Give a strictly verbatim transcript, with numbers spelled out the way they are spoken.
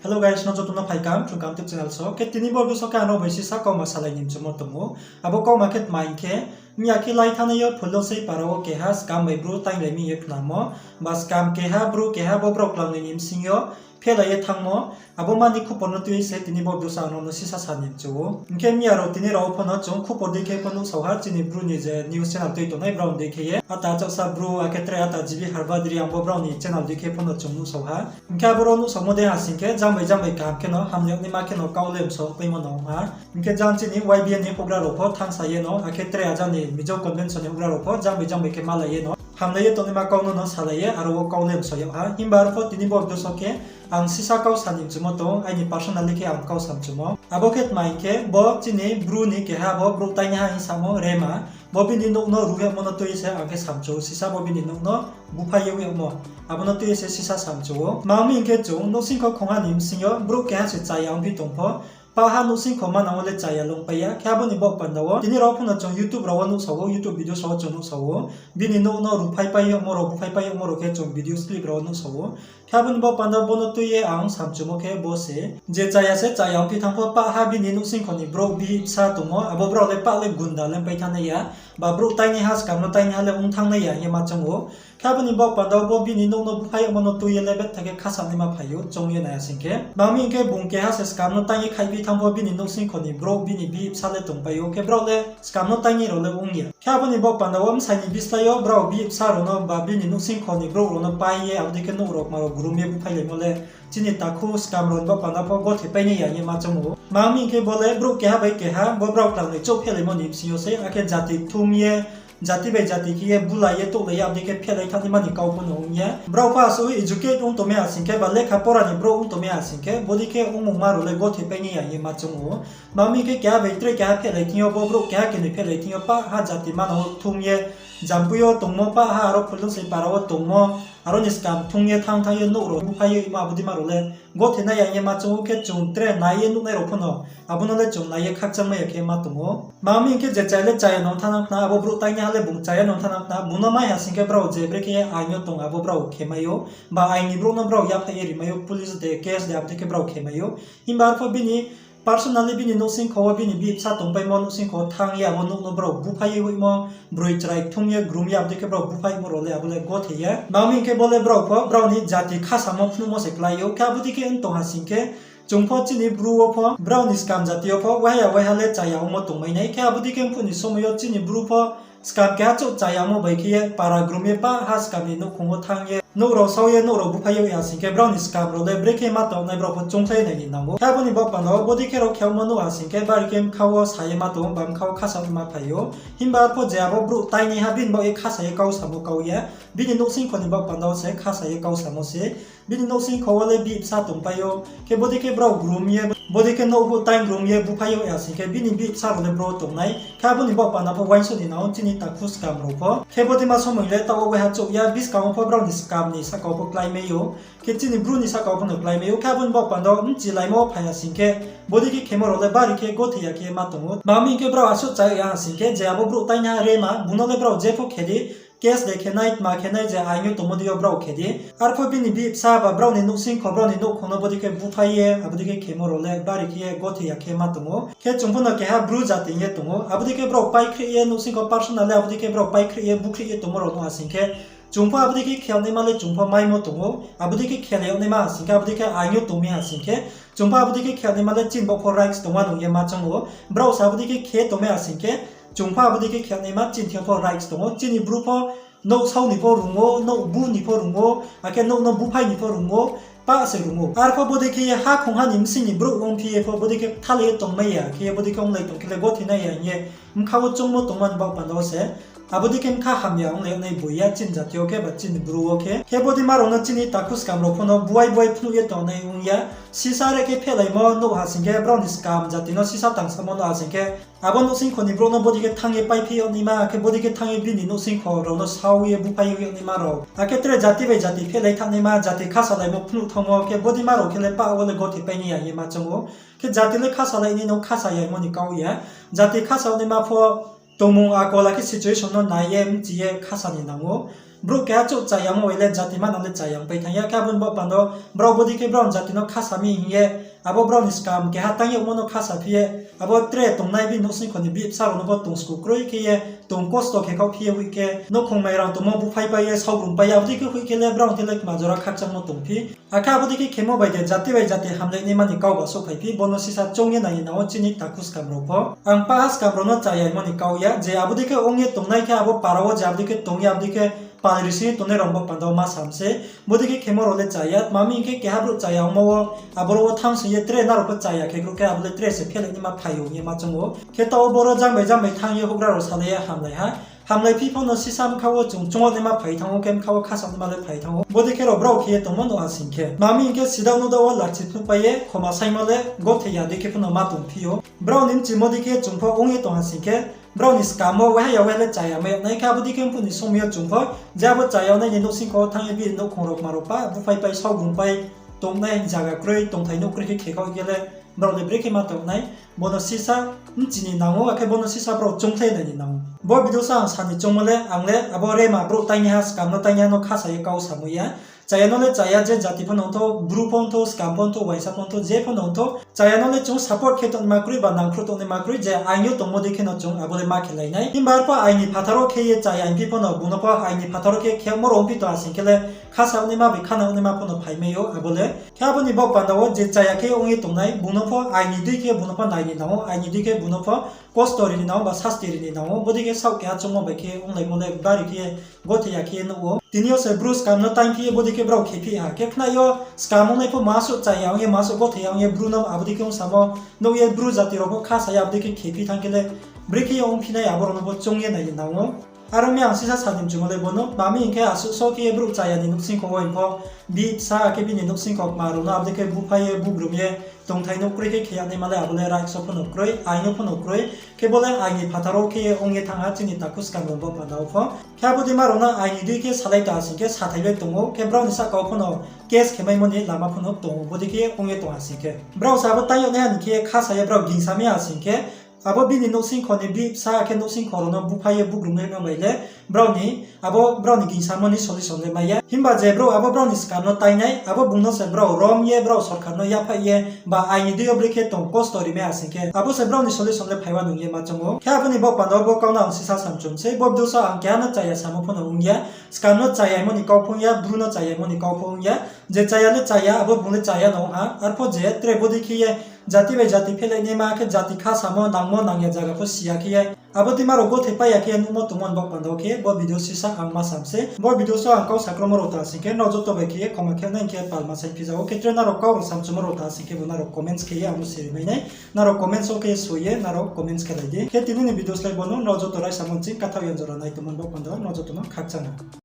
Hello guys, no joto no phaikam, chungkam tip channel so. Khe tini bo video so khe ang rao bai sisa kauma salai ni mchumo tong ou. Abo kauma khe tma hing khe, miya khe lai thanngnai yo Phuldonsei para wo keha scam bai bru tainglai mi ye khnamo. Ba scam keha, bru keha bo brao klangnoi ni bsing yo phelai ye thanngmo. Abo mani khupor no tui ye se tini bo video so ang rao no sisa sa ni mchu ou. Hing khe miya rao tini rao pho no chung khupor dei khe pho nuhsao ha, chini bru ni je news channel tui tongnai brao ni dei khe ye. Ata chaksa bru, akhe tre ata G B Harbadri, ang bo brao ni channel dei khe pho no chung nuhsao ha. Hing khe aboro nuhsaomo dei ha sing khe, jang bai jang bai kaham khe no, hamyagnaima khe no kau le mso paimo no ong ha. Hing khe jang chini Y B A ni houhgra rao pho thanngsa ye no, akhe tre ajang ni Mizo Convention ni houhgra rao pho jang bai jang bai khe malai ye no, hamlai ye tongnaima kau no no salai ye, aro wo kau le mso yag ha. Himba arpho tini bo video so khe ang sisa kau sa ni mchumo tong, aini personally khe ang kau sa mchumo. Abo khe tma hing khe, bo chini bru ni keha bo brouh tainaiha hing samo Rema. Bo bini nouh no ruh yagmo no tui ye se ang khe sa mchu ou, sisa bo bini nouh no buphai ye yagmo. Abo no tui ye se sisa sa mchu ou. Tma hing khe chung nouhsingkho khongha ni bsing yo brouh keha se chaya ongphi tong pho, pahha nouhsingkho manang wo le chaya longpai ya. Khe abo ni baoh panda wo tini rao pho no chung YouTube rao wo nuhsao ou, YouTube video so wo chung nuhsao ou. Bini nouh no ruhphaipai yagmo rao, buphaipai yagmo rao khe chung video clip rao wo nuhsao ou. Khe abo ni baoh panda wo bo no tui ye ang sa mchumo khe bo se, je chaya se chaya ongphi thanng pho, pahha bini nouhsingkho ni brouh bihih bsa tongmo, abo brao le pah le gunda le pai thanngnai ya, ba brouh tainaiha, scam no tainaiha le ong thanngnai ya hing ye ma choung ou. Khe abo ni baoh panda wo bo bini nouh no buphai yagmo no tui ye le betha khe khasanaima phai ou, choung ye nai ya sing khe. Tma hing khe bung keha se scam no taing ye khaihphi thanng pho bini nouhsingkho ni brouh bini bihih bsa le tongpai ou, khe brao le scam no taingnai rao le ong ya. Khe abo ni baoh panda wo bsai ni bislái yo brao bihih bsa rao no ba bini nouhsingkho ni brouh rao no pai ye abo dei khe nouh rao kma rao grum ye bupháilaimo le chini takhu scam rao ni baoh panda pho gothe painai ya hing ye ma choung ou. Tma hing khe bo le brouh keha bai keha bo brao klangnoi chouh phelaimo ni bsing yo se, akhe jati kthum ye, jati bai jati khe ye bulai ye touhlai ye abo dei khe phelai thanngnaima ni kau pho no ong ya. Brao pho asuh educate ong tongmai ha sing khe, ba lekha pora ni brouh ong tongmai ha sing khe, bodei khe ongmungma rao le gothe painai ya hing ye ma choung ou. Tma hing khe keha bai tre keha phelai thing yo, bo brouh keha kenoi phelai thing yo, pahha jati manang wo kthum ye, Jampui yo tongmo pahha, aro Phuldonsei para wo tongmo, aro ni scam thung ye thanng thanng ye nouh rao buphai ye ma abo dei ma rao le gothe nai ya hing ye ma choung ou. Khe chung tre nai ye nuhnai rao pho no abo no le chung nai ye khakchangmai ya khe ma tong ou. Tma hing khe je chaya le chaya no thanng nang khna, abo brouh tainaiha le bung chaya no thanng nang khna, bung no mai ha sing khe brao je brekhe ye aing yo tong abo brao khemai ou, ba aing ni brouh no brao yaphaih ye rimai ou, police de, case de abo dei khe brao khemai ou. Himba arpho bini personally bini nouhsingkho wo bini bihih bsa tongpaimo nouhsingkho wo thanng ye abo nouh no brao buphai ye hoihmo, broi chrai kthum ye grum ye abo dei khe brao buphaimo rao le abo le gothe ya. Tma hing khe bo le brao pho brao ni jati khasamo phnuhmo se klái ou. Khe abo dei khe ong tong ha sing khe, chung pho chini bru wo pho brao ni scam jati yo pho waiha ya waiha le chaya ongmo tongmai nai. Khe abo dei khe ongphuh ni somoi yo chini bru pho scam keha chouh chaya ongmo bai khe ye para grum ye pahha scam ni nouhkhong wo thanng ye nouh rao sao ye nouh rao buphai ye ha sing khe brao ni scam rao le brekhe ma tongnai brao pho choungkhlai nai ni nang ou. Khe abo ni baoh panda wo bodei khe rao khe ongmo nuh ha sing khe bari khe bkha wo sa ye ma tong ou, ba bkha wo khasa ma phai ou. Himba arpho je abo brouh tainaiha bini baoh ye khasa ye kau samo kau ya, bini nouhsingkho ni baoh panda wo se khasa ye kau samo se. Bini nouhsingkho wo le bihih bsa tongpai ou, khe bodei khe brao grum ye, bodei khe nouh huh taing grum ye buphai ye ha sing khe bini bihih bsa rao le bro tongnai. Khe abo ni baoh panda pho uaingsouh ni nang ou chini takhu scam rao pho. Khe bodei ma somoi le taoh wo waiha chouh ya, buskang wo pho brao ni scam ni sahka wo pho kláimai ou. Khe chini bru ni sahka wo pho no kláimai ou. Khe abo ni baoh panda wo bchilaimo wo phai ha sing khe, bodei khe khemo rao le bari khe gothe ya khe ma tong ou. Tma hing khe brao asuh chaya ha sing khe, je abo brouh tainaiha Rema, bung no le brao je pho khe di, case de khe nai, tma khe nai, je aing yo tongmo dei yo brao khe di. Arpho bini bihih bsa ba brao ni nouhsingkho, brao ni nouhkhong no bodei khe buphai ye abo dei khe khemo rao le bari khe ye gothe ya khe ma tong ou. Khe chung pho no keha bru jati hing ye tong ou, abo dei khe brao paikhreh ye nouhsingkho personally abo dei khe brao paikhreh ye bukhruh ye tongmo rao nuh ha sing khe, chung pho abo dei khe khe yagnaima le chung pho maimo tong ou. Abo dei khe khe yagnaima ha sing khe, abo dei khe aing yo tongmai ha sing khe, chung pho abo dei khe khe yagnaima le chini baoh pho rights tongma nung ye ma choung ou. Brao se abo dei khe khe tongmai ha sing khe, chung pho abo dei khe khe yagnaima chini thing yo pho rights tong ou. Chini bru pho nouh sao ni pho rung ou, nouh bu ni pho rung ou, akhe nouh no buphai ni pho rung ou, pah se rung ou. Arpho bodei khe ye hakhongha ni bsing ni brouh ongphi ye pho bodei khe kthalai ye tongmai ya khe ye bodei khe onglai tong khe le gothe nai ya hing ye bkha wo choungmo tongma ni baoh panda wo se. Abo dei khe bkha hamya onglai nai boi ya chini jati yo khe ba chini bru wo khe. Khe bodei ma rao no chini takhu scam rao pho no buai buai phnuh ye tongnai ong ya. Sisa re khe phelaimo nuh ha sing khe, brao ni scam jati no sisa tangsamo nuh ha sing khe, abo nouhsingkho ni brouh no bodei khe thanng ye paiphi yagnaima, akhe bodei khe thanng ye bini nouhsingkho rao no sao ye buphai yagnaima rao, akhe tre jati bai jati phelai thanngnaima, jati khasalaimo phnuh thanngmo, khe bodei ma rao khe le pah wo le gothe painai ya hing ye ma choung ou. Khe jati le khasalai nai no khasa yaimo ni kau ya. Jati khasa yagnaima pho tongmung akol akhe situation no nai ye bchi ye khasa ni nang ou. Brouh keha chouh chayamo bai le jati manang le chayang pai thanng ya. Khe abo ni baoh panda wo brao bodei khe brao ni jati no khasa mi hing ye, abo brao ni skam keha tang yagmo no khasa phi ye, abo tre tongnai bini nouhsingkho ni bihih bsa rao no pho tong sku kroi khe ye, tong kosto khe khaoh phi ye hoih khe, nouhkhong mai rang tongmo buphai pai ye, saobrung pai ye, abo dei khe hoih khe le brao ni khe le kma jora khakchangmo tongphi. Akhe abo dei khe khemo bai de jati bai jati hamlainaima ni kau ba souhphaiphi, bo no sisa choung ye nai ni nang ou chini takhu skam rao pho. Ang paha skam rao no chayaimo ni kau ya, je abo dei khe ong ye tongnai khe abo para wo je abo dei khe tong ye abo dei khe pal ri sing ye tongnai rao bo panda wo ma sam se. Bodei khe khemo rao le chaya, tma mi hing khe keha brouh chaya ongmo wo, aboro wo thanng sing ye tre nrao pho chaya khe brouh khe abo le tre se phelai naima phai ou hing ye ma choung ou. Khe taoh wo boro jang bai jang bai thanng ye houhgra rao salai ye hamlai ha. Hamlaiphi pho no sisa bkha wo chung choung yag naima phai thanng ou, khe bkha wo khasa naima le phai thanng ou. Bodei khe rao brao khe ye tongmo no ha sing khe. Tma mi hing khe sidao nodao wo lachi phnuhpai ye khoma saingmo le gothe ya dei khe pho no ma tongphi ou. Brao ni mchimo dei khe chung pho ong ye tong ha sing khe, brao ni skam wo waiha ya waiha le chaya mai yag nai khe, abo dei khe mphuh ni somoi yo chung pho, je abo chaya nai ni nouhsingkho wo thanng ye bini nouhkhong rao kma rao pa, buphai pai, saobrung pai, tongnai zaga kroi, tongthai nouh kroi khe khe khaoh khe le, brao le brekhe ma tong nai, bo no sisa mchi ni nang ou, akhe bo no sisa brao choungkhlai nai ni nang ou. Bo video sa ang sa ni choungmo le, ang le abo rema brouh tainaiha, skam no tainaiha no khasa ye kau samoi ya. Chaya no le chaya, je jati pho no ongthou, bru pho ongthou, skam pho ongthou, uaingsa pho ongthou, je pho no ongthou. Chaya no le chung support khe tongnaima kroi ba nangkhruh tongnaima kroi, je aing yo tongmo dei khe no chung abo le ma khelai nai. Himba arpho aing ni phathar wo khe ye chaya hingphi pho no, bung no pho aing ni phathar wo khe khemo rao ongphi tong ha sing khe le, khasa naima bai khana naima pho no phaimai ou abo le. Khe abo ni baoh panda wo je chaya khe ong ye tongnai, bung no pho aing ni dei khe bung no pho nai ni nang ou, aing ni dei khe bung no pho kosto ri ni nang ou ba sasti ri ni nang ou, bodei khe saoh keha choungmo bai khe onglaimo le bari khe gothe ya khe nuh ou. Tini yo se bru skam no taingphi ye bodei khe brao khephi ha. Khe khnai yo skam ongnai pho ma suh chaya ong ye, ma suh gothe ya ong ye, bru no abo dei khe ong samo nuh ye, bru jati rao pho khasa ye abo dei khe khephi thanng khe le, brekhe ye ongphi nai, abo rao no pho choung ye nai ni nang ou. Aro mi ang sisa sa ni mchumo le bo no, tma mi hing khe asuh so khe ye brouh chaya ni nouhsingkho wo hing pho, bihih bsa akhe bini nouhsingkho kma rao no abo dei khe buphai ye, bugrum ye, tongthai nouh kroi khe khe yag naima le abo le raikso pho no kroi, aing yo pho no kroi, khe bo le aing ni phathar wo khe ye ong ye thanng ha chini takhu skam rao bo panda wo pho. Khe abo dei ma rao no aing ni dei khe salai tong ha sing khe sathai bai tong ou, khe brao ni sahka wo pho no case khe maimo ni lama pho no tong ou, bodei khe ong ye tong ha sing khe. Brao se abo taing yag naiha ni khe khasa ye brao gingsa mi ha sing khe, abo bini nouhsingkho ni bihih bsa akhe nouhsingkho rao no buphai ye bugrum ye no bai le, brao ni, abo brao ni gingsamo ni solution le mai ya. Himba je brouh abo brao ni skam no taingnai, abo bung no se brao rom ye brao sorkar no yaphaih ye, ba aing ni dei yo brekhe tong kosto rimai ha sing khe, abo se brao ni solution le phai wa nung ye ma choung ou. Khe abo ni baoh panda wo bo kau no ang sisa samchum sei, bo video so ang keha no chaya samo pho no ong ya, skam no chayaimo ni kau pho ong ya, bru no chayaimo ni kau pho ong ya, je chaya le chaya, abo bung le chaya no ong ha, arpho je tre bodei khe ye jati bai jati phelai naima khe jati kha samo nangmo nang ya zaga pho si ya khe ye, abo dei ma rao gothe pai ya khe ye nuhmo tongmo ni baoh panda wo khe bo video sisa ang ma sam sei. Bo video so ang kau sakromo rao ta sing khe nrao joto bai khe ye khoma khe nai khe palma saingphi za ou. Khe tre nrao kau rao samchumo rao ta sing khe bo nrao comments khe ye ang no siri mai nai. Nrao comments wo khe soi ye nrao comments khe lai di. Khe tini ni video slái bo no, nrao joto raisa monsing kathaoh ya jora nai tongmo ni baoh panda wo nrao joto no khakchang ha.